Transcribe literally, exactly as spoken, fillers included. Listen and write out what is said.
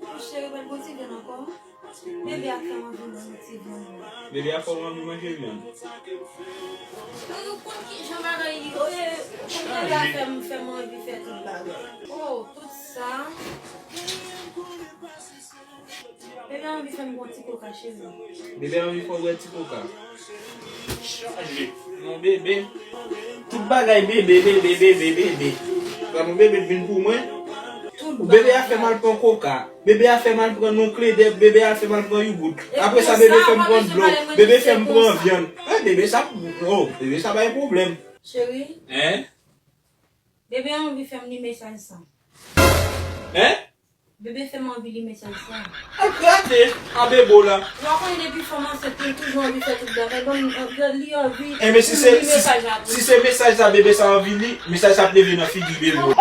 Cheri, mwen gon ti vyann ankò. Bebe a fè m anvi manje ti vyann. Bebe a fè w anvi manje vyann. Ou konn ki jan bagay ye, bebe a fè m, fè m anvi fè tout bagay. Oh, tout sa. Bebe a anvi fè m bwè ti koka, cheri. Bebe a anvi fè w bwè ti koka. Chanje. Mon bebe. Tout bagay bebe, bebe, bebe, bebe. Sa mon bebe vin pou mwen. Tout bagay. Bebe a fè m al pran koka. Bebe a fè m al pran non kledèp, bebe a fè m al pran yougout. Apre sa, bebe fè m pran dlo, bebe fè m pran vyann. Eh, bebe sa, oh, bebe sa bay pwoblèm. Cheri. Hein? Bebe anvi fè m li mesaj sa. Hein? Bebe fè m anvi li mesaj sa. Al grate a bebe w la. Ou pa konnen depi fanm ansent li toujou anvi fè tout bagay. Bon, li anvi li mesaj la. Enben, si se, si se mesaj sa bebe sa anvi li, mesaj sa ap leve nan figi bebe w.